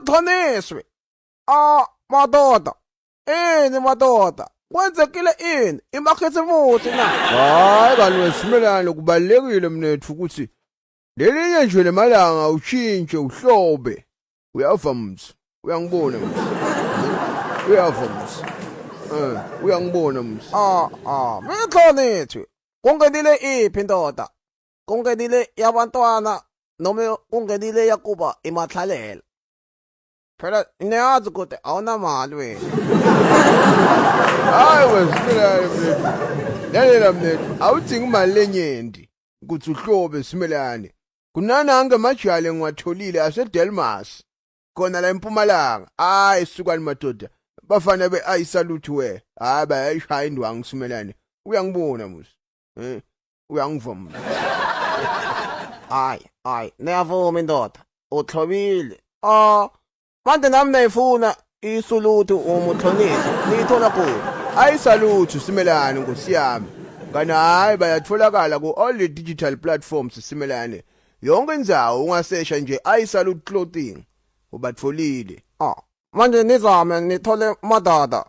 Muthoniswe. Ah, madoda. Ini madoda. Kwenzekile ini? Imakhisimusi na? Hayi kanti wesimelane kubalekile mnethu ukuthi lelinye nje lemalanga ushintshe uhlobe. Uyava mzi. Uyangibona mzi. Uyava mzi. Eh, uyangibona mzi. Ah, ah, muthoniswe. Kungenile iphi ndoda? Kungenile yabantwana noma kungenile yakuba imahlalela. Phela niyazi ukuthi awunamali wena. Hayi wesimelane mnethu. Lalela mnethu, awudingi imali lenyenti ukuthi uhlobe simelane. Kunanange amajali engiwatholile aseDelmas. Khona la eMpumalanga. Hayi sukani madoda. Bafana be ayisalute we. Hayi bayayishaya indwangu simelane. Uyangibona musi. Eh, uyangiva mna. Hayi, hayi, niyavuma indoda. Uhlobile. Ah, manje nami nayifuna isuluthu umuhlonisi. Niyithola kuphi? Ayisalutho simelane nkosi yami. Kanti hayi bayatholakala ku all the digital platforms simelane. Yonke indzawo ungasesha nje ayisalute clothing ubatholile. Ah, manje nizame nithole madada.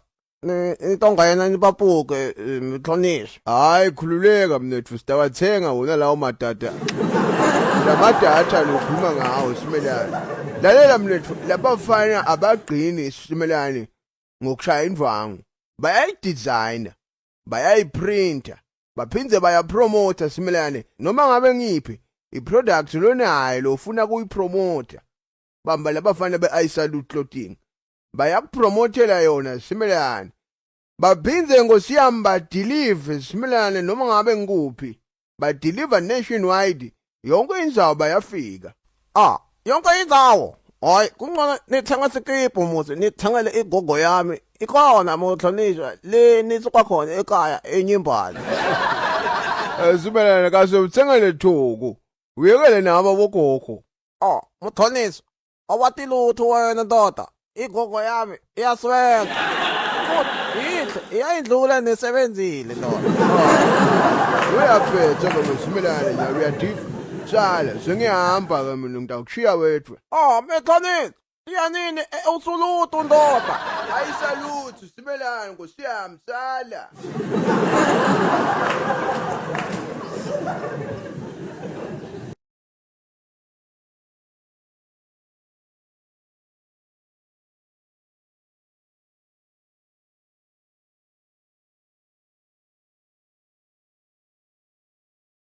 Nitongena nibapuke mhlonishwa. Hayi khululeka mnethu sitawathenga wona lawo madada. Lamadata lokhuluma ngawo simelane. Lalela mnethu labafana abagcini simelane ngokushaya indwangu. Bayayidesigner, bayayiprinter, baphinde bayapromota simelane noma ngabe ngiphi iproduct lonayo lofuna kuyipromota. Bamba labafana be-iSalute Clothing. Bayakupromotela yona simelane. Baphinde ngosiyami badeliver simelane noma ngabe ngikuphi. Badeliver nationwide yonke indzawo bayafika. Ah, yonke indzawo. Hayi, kungcono nithenga sikiphu muzi, nithengele igogo yami. Ikhona muhlonishwa le nisuka khona ekhaya enyimbane. Simelane kase uthengele thuku. Uyekele nabo bogogo. Oh, mhlonishwa. Awati lutho wena ndoda. Igogo yami iyaswenka. Futhi yinhle iyayidlula nesebenzile ndoda. Uyaphetha baba simelane nje uyadifa. Sala sengiyahamba ke mina ngitawukushiya wedwa. Oh, mhlonishwa. Siya nini usulutu ndoda. Ayisalutho simelane nkosi yami sala.